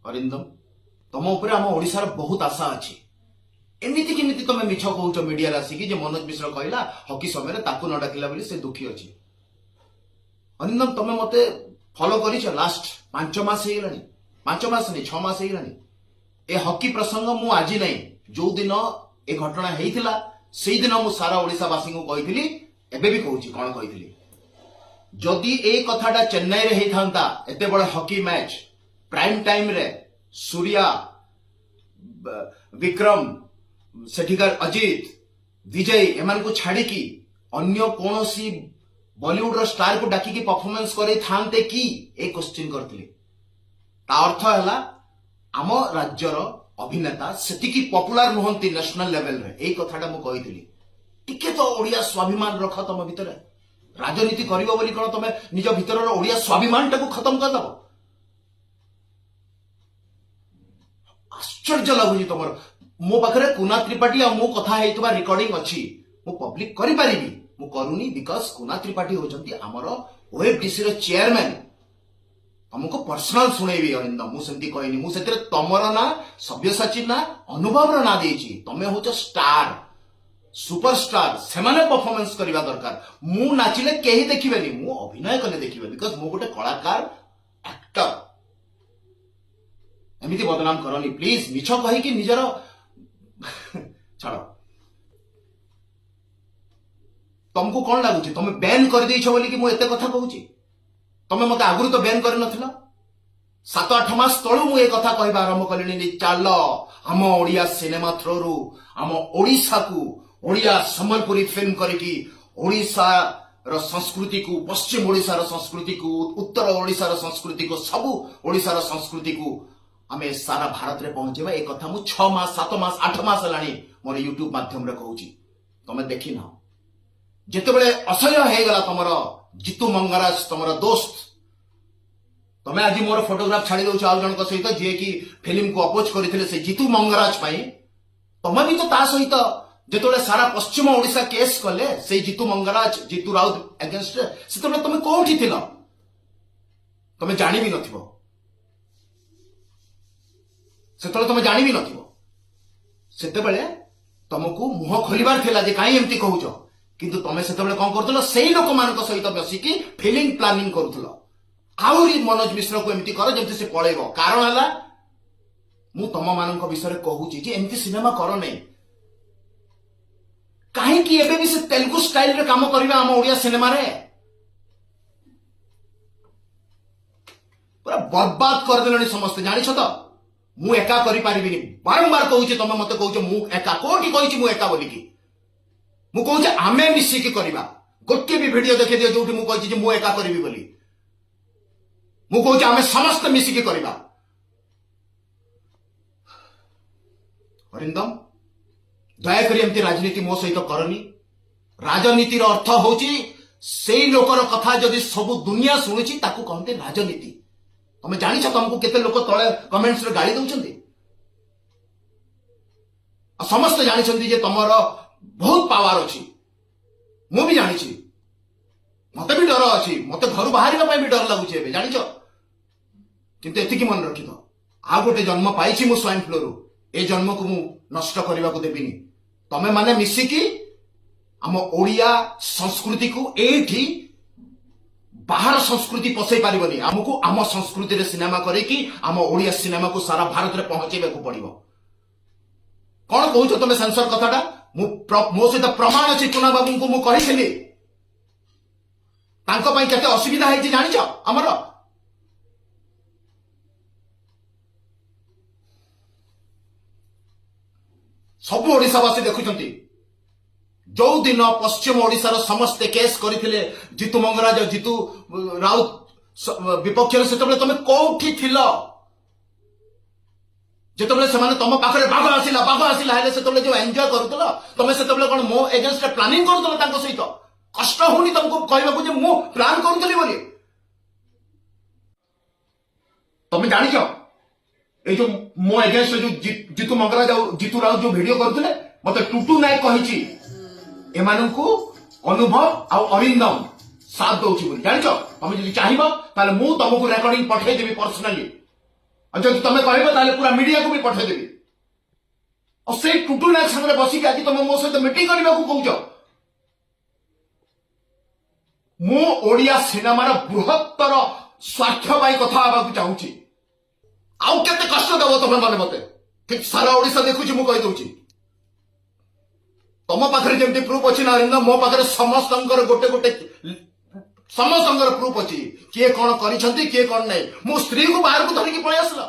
ଅରିନ୍ଦମ, ତମ ଉପରେ ଆମ ଓଡ଼ିଶାର ବହୁତ ଆଶା ଅଛି। ଏମିତି କେମିତି ତମେ ମିଛ କହୁଛ ମିଡିଆରେ ଆସିକି ଯେ ମନୋଜ ମିଶ୍ର କହିଲା ହକି ସମୟରେ ତାକୁ ନ ଡାକିଲା ବୋଲି ସେ ଦୁଃଖୀ ଅଛି? ଅରିନ୍ଦମ, ତମେ ମତେ ଫଲୋ କରିଛ ଲାଷ୍ଟ 5 ମାସ ହେଇଗଲାଣି, 5 ମାସ ନେଇ 6 ମାସ ହେଇଗଲାଣି। ଏ ହକି ପ୍ରସଙ୍ଗ ମୁଁ ଆଜି ନାହିଁ, ଯୋଉ ଦିନ ଏ ଘଟଣା ହେଇଥିଲା ସେଇଦିନ ମୁଁ ସାରା ଓଡ଼ିଶାବାସୀଙ୍କୁ କହିଥିଲି, ଏବେ ବି କହୁଛି। କଣ କହିଥିଲି? ଯଦି ଏଇ କଥାଟା ଚେନ୍ନାଇରେ ହେଇଥାନ୍ତା, ଏତେ ବଡ ହକି ମ୍ୟାଚ୍ ପ୍ରାଇମ ଟାଇମରେ ସୂର୍ୟା, ବିକ୍ରମ, ସେଠିକାର ଅଜିତ, ବିଜୟ ଏମାନଙ୍କୁ ଛାଡିକି ଅନ୍ୟ କୌଣସି ବଲିଉଡର ଷ୍ଟାରକୁ ଡାକିକି ପରଫର୍ମାନ୍ସ କରେଇଥାନ୍ତେ କି? ଏ କ୍ୱେଶ୍ଚିନ୍ କରିଥିଲି। ତା ଅର୍ଥ ହେଲା ଆମ ରାଜ୍ୟର ଅଭିନେତା ସେତିକି ପପୁଲାର ନୁହନ୍ତି ନ୍ୟାସନାଲ ଲେଭେଲରେ। ଏଇ କଥାଟା ମୁଁ କହିଥିଲି। ଟିକେ ତ ଓଡ଼ିଆ ସ୍ୱାଭିମାନ ରଖ ତମ ଭିତରେ। ରାଜନୀତି କରିବ ବୋଲି କଣ ତମେ ନିଜ ଭିତରର ଓଡ଼ିଆ ସ୍ୱାଭିମାନଟାକୁ ଖତମ କରିଦବ? ଆଶ୍ଚର୍ଯ୍ୟ ଲାଗୁଛି ତମର। ମୋ ପାଖରେ କୁନା ତ୍ରିପାଠୀ ଆଉ ମୁଁ କଥା ହେଇଥିବା ରେକର୍ଡିଂ ଅଛି, ମୁଁ ପବ୍ଲିକ କରିପାରିବି, ମୁଁ କରୁନି because କୁନା ତ୍ରିପାଠୀ ହଉଛନ୍ତି ଆମର ଓଏଫଡିସି ର ଚେୟାରମ୍ୟାନ। ତମକୁ ପର୍ସନାଲ ଶୁଣେଇବି ଅରିନ୍ଦମ, ମୁଁ ସେମିତି କହିନି। ମୁଁ ସେଥିରେ ତମର ନାଁ, ସବ୍ୟସାଚୀ ନାଁ, ଅନୁଭବର ନାଁ ଦେଇଛି। ତମେ ହଉଛ ଷ୍ଟାର, ସୁପରଷ୍ଟାର, ସେମାନେ ପରଫର୍ମାନ୍ସ କରିବା ଦରକାର। ମୁଁ ନାଚିଲେ କେହି ଦେଖିବେନି, ମୁଁ ଅଭିନୟ କଲେ ଦେଖିବେ, because ମୁଁ ଗୋଟେ କଳାକାର, ଆକ୍ଟର। ଏମିତି ବଦନାମ କରନି ପ୍ଲିଜ, ମିଛ କହିକି ନିଜର ଛାଡ। ତମକୁ କଣ ଲାଗୁଛି ତମେ ବ୍ୟାନ୍ କରିଦେଇଛ ବୋଲିକି ମୁଁ ଏତେ କଥା କହୁଛି? ତମେ ମତେ ଆଗରୁ ତ ବ୍ୟାନ୍ କରିନଥିଲ। 7-8 ମାସ ତଳୁ ମୁଁ ଏ କଥା କହିବା ଆରମ୍ଭ କଲିଣି। ଚାଲ ଆମ ଓଡ଼ିଆ ସିନେମା ଥ୍ରୋରୁ ଆମ ଓଡ଼ିଶାକୁ ଓଡ଼ିଆ ସମ୍ବଲପୁରୀ ଫିଲ୍ମ କରିକି ଓଡ଼ିଶାର ସଂସ୍କୃତିକୁ, ପଶ୍ଚିମ ଓଡ଼ିଶାର ସଂସ୍କୃତିକୁ, ଉତ୍ତର ଓଡ଼ିଶାର ସଂସ୍କୃତିକୁ, ସବୁ ଓଡ଼ିଶାର ସଂସ୍କୃତିକୁ ଆମେ ସାରା ଭାରତରେ ପହଞ୍ଚେଇବା। ଏ କଥା ମୁଁ 6 ମାସ, 7 ମାସ, 8 ମାସ ହେଲାଣି ମୋର ୟୁଟ୍ୟୁବ ମାଧ୍ୟମରେ କହୁଛି, ତମେ ଦେଖିନ। ଯେତେବେଳେ ଅସହ୍ୟ ହେଇଗଲା ତମର ଜିତୁ ମଙ୍ଗରାଜ, ତମର ଦୋସ୍ତ, ତମେ ଆଜି ମୋର ଫଟୋଗ୍ରାଫ ଛାଡି ଦଉଛ ଆଉ ଜଣଙ୍କ ସହିତ, ଯିଏକି ଫିଲ୍ମକୁ ଅପୋଜ କରିଥିଲେ ସେ ଜିତୁ ମଙ୍ଗରାଜ ପାଇଁ। ତମେ ବି ତ ତା ସହିତ ଯେତେବେଳେ ସାରା ପଶ୍ଚିମ ଓଡ଼ିଶା କେସ୍ କଲେ ସେଇ ଜିତୁ ମଙ୍ଗରାଜ, ଜିତୁ ରାଉତ ଏଗେନଷ୍ଟରେ, ସେତେବେଳେ ତମେ କୋଉଠି ଥିଲ? ତମେ ଜାଣି ବି ନଥିବ। ସେତେବେଳେ ତମେ ଜାଣି ବି ନଥିବ। ସେତେବେଳେ ତମକୁ ମୁହଁ ଖୋଲିବାର ଥିଲା ଯେ କାହିଁ ଏମିତି କହୁଛ, କିନ୍ତୁ ତମେ ସେତେବେଳେ କଣ କରୁଥିଲ? ସେଇ ଲୋକମାନଙ୍କ ସହିତ ବସିକି ଫିଲ୍ମ ପ୍ଲାନିଂ କରୁଥିଲ। ଆହୁରି ମନୋଜ ମିଶ୍ରକୁ ଏମିତି କର ଯେମିତି ସେ ପଳେଇବ। କାରଣ ହେଲା ମୁଁ ତମମାନଙ୍କ ବିଷୟରେ କହୁଛି ଯେ ଏମିତି ସିନେମା କର ନାହିଁ। କାହିଁକି ଏବେ ବି ସେ ତେଲୁଗୁ ଷ୍ଟାଇଲରେ କାମ କରିବା ଆମ ଓଡ଼ିଆ ସିନେମାରେ? ପୁରା ବର୍ବାଦ କରିଦେଲେଣି ସମସ୍ତେ, ଜାଣିଛ ତ? ମୁଁ ଏକା କରିପାରିବିନି, ବାରମ୍ବାର କହୁଛି। ତମେ ମତେ କହୁଛ ମୁଁ ଏକା, କୋଉଠି କହିଛି ମୁଁ ଏକା ବୋଲିକି? ମୁଁ କହୁଛି ଆମେ ମିଶିକି କରିବା। ଗୋଟିଏ ବି ଭିଡିଓ ଦେଖେଇ ଦିଅ ଯୋଉଠି ମୁଁ କହିଛି ଯେ ମୁଁ ଏକା କରିବି ବୋଲି। ମୁଁ କହୁଛି ଆମେ ସମସ୍ତେ ମିଶିକି କରିବା। ଅରିନ୍ଦମ, ଦୟାକରି ଏମିତି ରାଜନୀତି ମୋ ସହିତ କରନି। ରାଜନୀତିର ଅର୍ଥ ହଉଛି ସେଇ ଲୋକର କଥା ଯଦି ସବୁ ଦୁନିଆ ଶୁଣୁଛି ତାକୁ କହନ୍ତି ରାଜନୀତି। ତମେ ଜାଣିଛ ତମକୁ କେତେ ଲୋକ ତଳେ କମେଣ୍ଟସରେ ଗାଳି ଦଉଛନ୍ତି? ଆଉ ସମସ୍ତେ ଜାଣିଛନ୍ତି ଯେ ତମର ବହୁତ ପାୱାର ଅଛି। ମୁଁ ବି ଜାଣିଛି, ମତେ ବି ଡର ଅଛି, ମତେ ଘରୁ ବାହାରିବା ପାଇଁ ବି ଡର ଲାଗୁଛି ଏବେ, ଜାଣିଛ? କିନ୍ତୁ ଏତିକି ମନେ ରଖିଥ, ଆଉ ଗୋଟେ ଜନ୍ମ ପାଇଛି ମୁଁ ସ୍ୱାଇନ୍ ଫ୍ଲୁରୁ, ଏ ଜନ୍ମକୁ ମୁଁ ନଷ୍ଟ କରିବାକୁ ଦେବିନି। ତମେ ମାନେ ମିଶିକି ଆମ ଓଡ଼ିଆ ସଂସ୍କୃତିକୁ ଏଇଠି ବାହାର ସଂସ୍କୃତି ପଶେଇ ପାରିବନି। ଆମକୁ ଆମ ସଂସ୍କୃତିରେ ସିନେମା କରିକି ଆମ ଓଡ଼ିଆ ସିନେମାକୁ ସାରା ଭାରତରେ ପହଞ୍ଚେଇବାକୁ ପଡିବ। କଣ କହୁଛ ତମେ ସେନ୍ସର କଥାଟା? ମୁଁ ମୋ ସହିତ ପ୍ରମାଣ ଅଛି। କୁନା ବାବୁଙ୍କୁ ମୁଁ କହିଥିଲି, ତାଙ୍କ ପାଇଁ କେତେ ଅସୁବିଧା ହେଇଛି ଜାଣିଛ ଆମର? ସବୁ ଓଡ଼ିଶାବାସୀ ଦେଖୁଛନ୍ତି। ଯୋଉ ଦିନ ପଶ୍ଚିମ ଓଡ଼ିଶାର ସମସ୍ତେ କେସ୍ କରିଥିଲେ ଜିତୁ ମଙ୍ଗରାଜ, ଜିତୁ ରାଉତ ବିପକ୍ଷରେ, ସେତେବେଳେ ତମେ କୋଉଠି ଥିଲ? ଯେତେବେଳେ ସେମାନେ ତମ ପାଖରେ ବାଘ ଆସିଲା ବାଘ ଆସିଲା ହେଲେ, ସେତେବେଳେ ଯୋଉ ଏନ୍ଜୟ କରୁଥିଲ ତମେ, ସେତେବେଳେ କଣ ମୋ ଏଗେନଷ୍ଟରେ ପ୍ଲାନିଂ କରୁଥିଲ ତାଙ୍କ ସହିତ? କଷ୍ଟ ହଉନି ତମକୁ କହିବାକୁ ଯେ ମୁଁ ପ୍ଲାନ୍ କରୁଥିଲି ବୋଲି? ତମେ ଜାଣିଛ ଏଇ ଯୋଉ ମୋ ଏଗେନଷ୍ଟରେ ଯୋଉ ଜିତୁ ମଙ୍ଗରାଜ ଆଉ ଜିତୁ ରାଉତ ଯୋଉ ଭିଡିଓ କରୁଥିଲେ, ମତେ ଟୁଟୁ ନାୟକ କହିଛି ଏମାନଙ୍କୁ ଅନୁଭବ ଆଉ ଅରିନ୍ଦମ ସାଥ ଦଉଛି ବୋଲି, ଜାଣିଛ? ତମେ ଯଦି ଚାହିଁବ ତାହେଲେ ମୁଁ ତମକୁ ରେକର୍ଡିଂ ପଠେଇଦେବି ପର୍ସନାଲି, ଆଉ ଯଦି ତମେ କହିବ ତାହେଲେ ପୁରା ମିଡିଆକୁ ବି ପଠେଇଦେବି। ଆଉ ସେଇ ଟୁଟୁ ନାୟକ ସାଙ୍ଗରେ ବସିକି ଆଜି ତମେ ମୋ ସହିତ ମିଟିଂ କରିବାକୁ କହୁଛ। ମୁଁ ଓଡ଼ିଆ ସିନେମାର ବୃହତ୍ତର ସ୍ୱାର୍ଥ ପାଇଁ କଥା ହେବାକୁ ଚାହୁଁଛି। ଆଉ କେତେ କଷ୍ଟ ଦେବ ତମେ ମାନେ ମତେ? କିନ୍ତୁ ସାରା ଓଡ଼ିଶା ଦେଖୁଛି, ମୁଁ କହିଦଉଛି। ତମ ପାଖରେ ଯେମିତି ପ୍ରୁଫ୍ ଅଛି ନା ଅରିନ୍ଦମ, ମୋ ପାଖରେ ସମସ୍ତଙ୍କର ଗୋଟେ ଗୋଟେ, ସମସ୍ତଙ୍କର ପ୍ରୁଫ୍ ଅଛି, କିଏ କଣ କରିଛନ୍ତି, କିଏ କଣ ନାହିଁ। ମୋ ସ୍ତ୍ରୀକୁ ବାହାରକୁ ଧରିକି ପଳେଇ ଆସିଲ।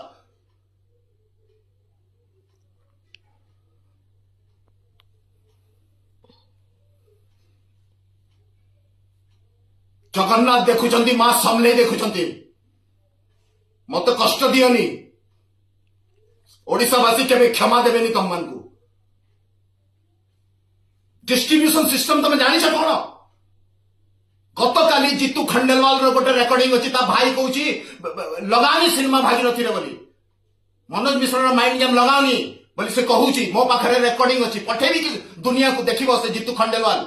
ଜଗନ୍ନାଥ ଦେଖୁଛନ୍ତି, ମା ସମଲେଇ ଦେଖୁଛନ୍ତି। ମତେ କଷ୍ଟ ଦିଅନି। ଓଡ଼ିଶାବାସୀ କେବେ କ୍ଷମା ଦେବେନି ତମମାନଙ୍କୁ। ଡିଷ୍ଟ୍ରିବ୍ୟୁସନ ସିଷ୍ଟମ ତମେ ଜାଣିଛ କଣ? ଗତକାଲି ଜିତୁ ଖଣ୍ଡେଲୱାଲର ଗୋଟେ ରେକର୍ଡିଂ ଅଛି, ତା ଭାଇ କହୁଛି ଲଗାନି ସିନେମା ଭାଗିରଥିରେ ବୋଲି, ମନୋଜ ମିଶ୍ରର ମାଇଣ୍ଡ ଗେମ୍ ଲଗାଅନି ବୋଲି ସେ କହୁଛି। ମୋ ପାଖରେ ରେକର୍ଡିଂ ଅଛି, ପଠେଇବି କି? ଦୁନିଆକୁ ଦେଖିବ ସେ ଜିତୁ ଖଣ୍ଡେଲୱାଲ।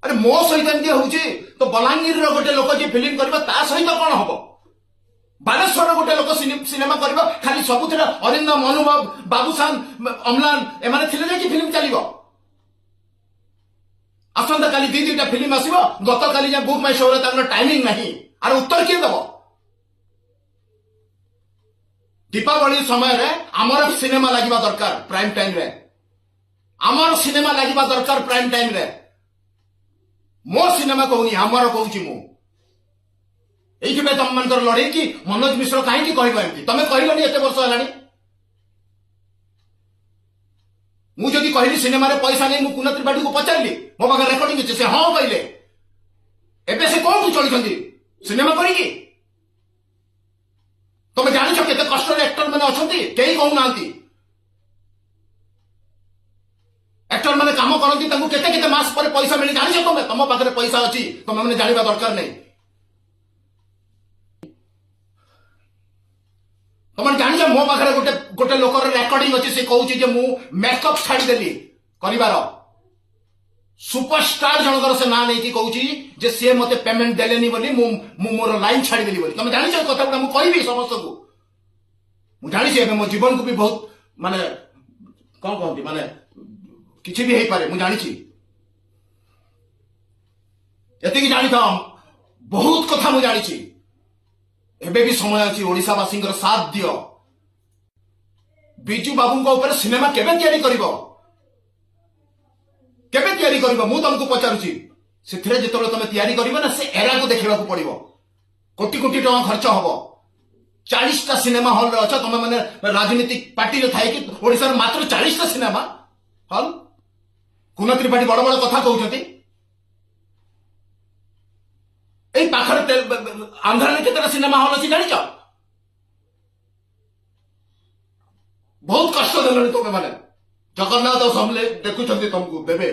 ଆରେ, ମୋ ସହିତ ଏମିତି ହଉଛି ତ ବଲାଙ୍ଗୀରର ଗୋଟେ ଲୋକ ଯିଏ ଫିଲ୍ମ କରିବ ତା ସହିତ କଣ ହବ? ବାଲେଶ୍ୱରର ଗୋଟେ ଲୋକ ସିନେମା କରିବ? ଖାଲି ସବୁଥିରେ ଅରିନ୍ଦମ, ଅନୁଭବ, ବାବୁସାନ, ଅମ୍ଲାନ ଏମାନେ ଥିଲେ ଯାଇକି ଫିଲ୍ମ ଚାଲିବ? ଆସନ୍ତାକାଲି ଦି ଦିଟା ଫିଲ୍ମ ଆସିବ। ଗତକାଲି ଯାଏ ବୁକ୍ ମାଇ ଶୋରେ ତାଙ୍କର ଟାଇମିଂ ନାହିଁ। ଆର ଉତ୍ତର କିଏ ଦବ? ଦୀପାବଳି ସମୟରେ ଆମର ସିନେମା ଲାଗିବା ଦରକାର ପ୍ରାଇମ ଟାଇମରେ। ଆମର ସିନେମା ଲାଗିବା ଦରକାର ପ୍ରାଇମ ଟାଇମରେ। ମୋ ସିନେମା କହୁନି, ଆମର କହୁଛି ମୁଁ। ଏଇଥିପାଇଁ ତମମାନଙ୍କର ଲଢେଇ କି ମନୋଜ ମିଶ୍ର କାହିଁକି କହିବ ଏମିତି? ତମେ କହିଲନି ଏତେ ବର୍ଷ ହେଲାଣି। ମୁଁ ଯଦି କହିଲି ସିନେମାରେ ପଇସା ନେଇ, ମୁଁ କୁନା ତ୍ରିପାଠୀକୁ ପଚାରିଲି, ମୋ ପାଖରେ ରେକର୍ଡିଂ ଅଛି, ସେ ହଁ କହିଲେ। ଏବେ ସେ କୋଉଠୁ ଚଳିଛନ୍ତି ସିନେମା କରିକି? ତମେ ଜାଣିଛ କେତେ କଷ୍ଟରେ ଆକ୍ଟର ମାନେ ଅଛନ୍ତି? କେହି କହୁନାହାନ୍ତି। ଆକ୍ଟର ମାନେ କାମ କରନ୍ତି, ତାଙ୍କୁ କେତେ କେତେ ମାସ ପରେ ପଇସା ମିଳେ ଜାଣିଛ ତମେ? ତମ ପାଖରେ ପଇସା ଅଛି, ତମେ ମାନେ ଜାଣିବା ଦରକାର ନାହିଁ। ତମେ ଜାଣିଛ, ମୋ ପାଖରେ ଗୋଟେ ଗୋଟେ ଲୋକର ରେକର୍ଡିଂ ଅଛି, ସେ କହୁଛି ଯେ ମୁଁ ମେକଅପ୍ ଛାଡ଼ିଦେଲି କରିବାର। ସୁପରଷ୍ଟାର ଜଣଙ୍କର ସେ ନାଁ ନେଇକି କହୁଛି ଯେ ସିଏ ମତେ ପେମେଣ୍ଟ ଦେଲେନି ବୋଲି ମୁଁ ମୋର ଲାଇନ ଛାଡ଼ିଦେଲି ବୋଲି। ତମେ ଜାଣିଛ ଏ କଥା ଗୁଡ଼ା? ମୁଁ କହିବି ସମସ୍ତଙ୍କୁ। ମୁଁ ଜାଣିଛି ଏବେ ମୋ ଜୀବନକୁ ବି ବହୁତ, ମାନେ କଣ କହନ୍ତି, ମାନେ କିଛି ବି ହେଇପାରେ, ମୁଁ ଜାଣିଛି। ଏତିକି ଜାଣିଥାଅ, ବହୁତ କଥା ମୁଁ ଜାଣିଛି। ଏବେ ବି ସମୟ ଅଛି, ଓଡ଼ିଶାବାସୀଙ୍କର ସାଥ ଦିଅ। ବିଜୁ ବାବୁଙ୍କ ଉପରେ ସିନେମା କେବେ ତିଆରି କରିବ? କେବେ ତିଆରି କରିବ, ମୁଁ ତମକୁ ପଚାରୁଛି। ସେଥିରେ ଯେତେବେଳେ ତମେ ତିଆରି କରିବ ନା, ସେ ଏରାକୁ ଦେଖିବାକୁ ପଡିବ। କୋଟି କୋଟି ଟଙ୍କା ଖର୍ଚ୍ଚ ହବ। 40ଟା ସିନେମା ହଲରେ ଅଛ ତମେ ମାନେ, ରାଜନୀତିକ ପାର୍ଟିରେ ଥାଇକି ଓଡ଼ିଶାର ମାତ୍ର 40ଟା ସିନେମା ହଲ୍। କୁନା ତ୍ରିପାଠୀ ବଡ ବଡ କଥା କହୁଛନ୍ତି। ଏଇ ପାଖରେ ଆନ୍ଧ୍ରରେ କେତେଟା ସିନେମା ହଲ୍ ଅଛି ଜାଣିଛ? ବହୁତ କଷ୍ଟ ଦେଲଣି ତମେ ମାନେ। ଜଗନ୍ନାଥ ଆଉ ସମଲେ ଦେଖୁଛନ୍ତି, ତମକୁ ଦେବେ।